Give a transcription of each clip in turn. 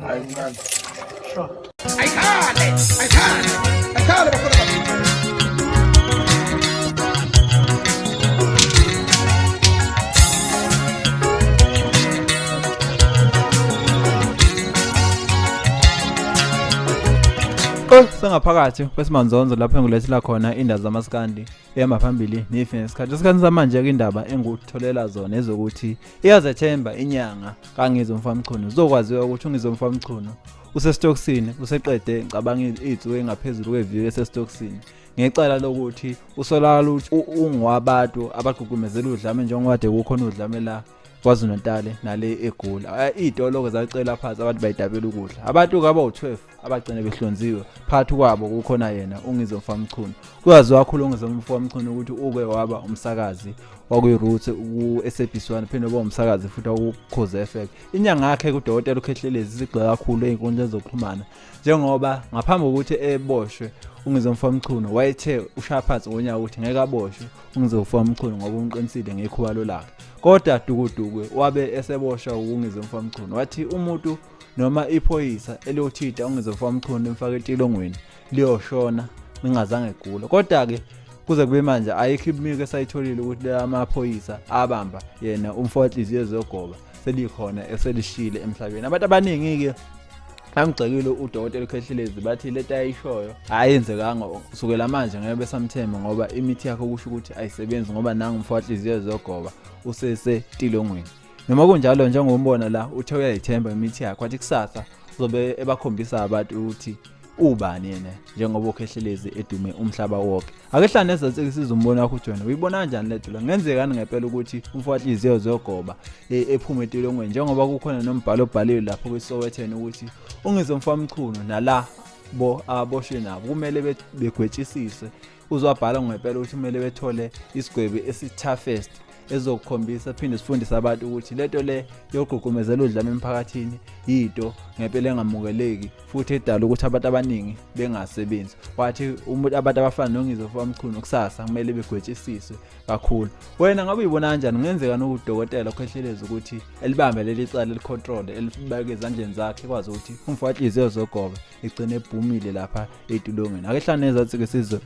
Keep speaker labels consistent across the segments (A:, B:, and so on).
A: man.
B: Sure.
A: I can't bafuna kaBhutshwane.
C: Sengaphakathi kwesimanzonzo lapho engulethela khona indaba zamaskandi ehamba phambili nefe nesikhathi samanje ke indaba engutholela zona ezokuthi iyazethemba inyanga kaNgizwe Mfamchunu uzokwaziwa ukuthi uNgizwe Mfamchunu usesitoksini useqede ngicabanga izinsuku engaphezulu kweviki esesitoksini ngecala lokuthi usolala ungwabantu abagqugqumezela udlame njengokade kukhona udlame la KwaZulu-Natal nale eGoli izitolo zacela phansi abantu bayidabela ukudla abantu kaba u12 abagcina behlonziwe phakathi kwabo kukhona yena uNgizwe Mfamchunu kuyaziwa kakhulu uNgizwe Mfamchunu ukuthi ube waba umsakazi wakuyiRoots ku-SABC1 phinde oba umsakazi futhi wakuKhoze FM inyanga yakhe kuDokotela uKhehlelezi sigxeka kakhulu einkundleni zokuxhumana njengoba ngaphambi kokuthi eboshwe uNgizwe Mfamchunu wayethe ushaya phansi ngonyaka ukuthi ngeke aboshwe uNgizwe Mfamchunu ngoba umqinisile ngekhubalo lakhe kodwa dukudukwe wabe eseboshwa uNgizwe Mfamchunu wathi umuntu noma iphoyisa eliyothitha uNgizwe Mfamchunu emfaka etilongweni liyoshona ngingazange egula kodwa ke kuze kube manje ayikho imiko esayitholile ukuthi amaphoyisa abamba yena umfowetliziyo zogoba selikhona eselishile emhlabeni abantu abaningi ke bamgxekile uDokotela uKhehlelezi bathi leta ayishoyo ayenzekanga kusukela manje ngeke besamthemba ngoba imithi yakhe kusho ukuthi ayisebenzi ngoba nanga umfowetliziyo zogoba usesetilongweni noma kunjalo njengombona la uthe uyayithemba imithi yakhe wathi kusasa uzobe ebakhombisa abantu ukuthi ubani yena njengoba uKhehlelezi edume umhlaba wonke akehlane ezathe sizombona wakho uJohn uyibona kanjani letho la ngenzekani ngempela ukuthi umfowetliziyo zogoba ephume etilongweni njengoba kukhona nombhalo obhaliwe lapho kwiSowetan ukuthi uNgizwe Mfamchunu nala aboshwe nabo kumele begwetshisise uzwabhala ngempela ukuthi kumele bethole isigwebo esitoughest ezokukhombisa phinde sifundise abantu ukuthi lento le yogqugqumezela udlame emphakathini yinto ngempela engamukeleki futhi edala ukuthi abantu abaningi bengasebenzi wathi umuntu abantu abafana noNgizwe Mfamchunu kusasa kumele begwetshisiswe kakhulu wena ngabe uyibona kanjani ngenzeka nokudokotela uKhehlelezi ukuthi elibambe leli cala elicontrol elibeke ezandleni zakhe kwazi ukuthi umfowetliziyo zogoba egcine ebhumile lapha etulongweni akehlane ezathi ke sizwe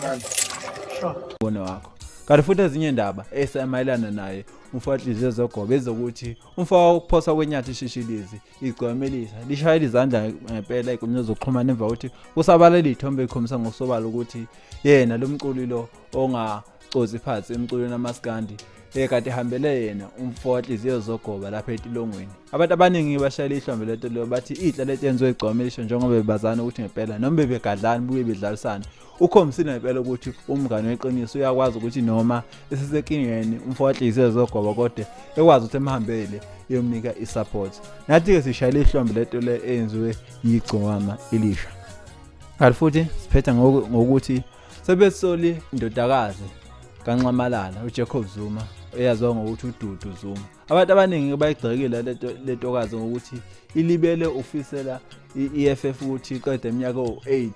A: man.
B: Sure.
C: Bona wakho kanti futhi ezinye indaba esemayelana naye umfowetliziyo zogoba ezokuthi umfowabo ukuphosa kwenyathi ishishilizi igcomelisa lishayela izandla ngempela inkundla zokuxhumana emva ukuthi kusabalala izithombe ekhombisa ngosobala ukuthi yena lo mculi lo ongacozi phansi emculweni amaskandi ekade ehambele yena umfowetliziyo zogoba lapha etilongweni abantu abaningi bashayela ihlombe lento lo bathi idla lento yenziwe igcomelisho njengoba bebazana ukuthi ngempela noma bebegadlana buye bedlalisana ukhombisile ngempela ukuthi umngane weqiniso uyakwazi ukuthi noma esisekingeni umfowetliziyo zogoba kodwa ekwazi ukuthi emhambele yomnika isupport nathi ke sishayela ihlombe lento le eyenziwe IGcokama elisha kanti futhi siphetha ngokuthi sebesoli indodakazi kaNxamalala uJacob Zuma eyaziwa ngokuthi uDudu Zuma abantu abaningi bayigxekile lentokazi ngokuthi ilibele ufisela iEFF ukuthi iqede iminyaka o8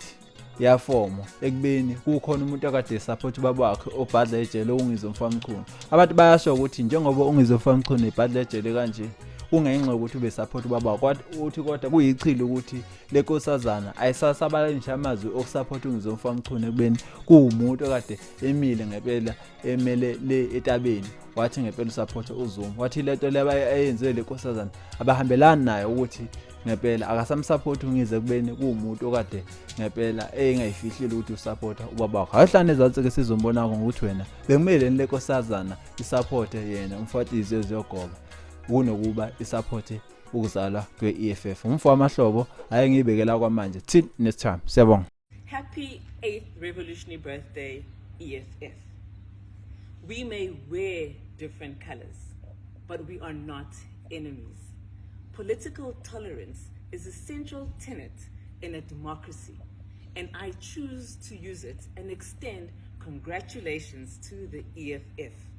C: yafomo ekubeni kukhona umuntu akade support ubaba wakhe obhadla ejele uNgizwe Mfamchunu abantu bayasho ukuthi njengoba uNgizwe Mfamchunu ebhadla ejele kanje kungenxa ukuthi ube support ubaba uthi kodwa kuyichilo ukuthi lenkosazana ayisasabalalisha amazwi okusupport uNgizwe Mfamchunu ekubeni kuwumuntu akade emile ngempela emele le etabeni wathi ngempela usupport uZuma wathi lento le ayenziwe lenkosazana abahambelana nayo ukuthi ngempela akasamsupport uNgizwe ekubeni kuwumuntu okade ngempela engayifihlile ukuthi usupporta ubaba wakhe ahlane ezathe ke sizombona ngokuthi wena bekumele lenkosazana isupport yena umfowetliziyo zogoba kunokuba isupport ukuzalwa kweEFF umfo amahlobo ayengibekela kwamanje till next time siyabonga
D: Happy 8th revolutionary birthday EFF We may wear different colors but we are not enemies Political tolerance is a central tenet in a democracy and I choose to use it and extend congratulations to the EFF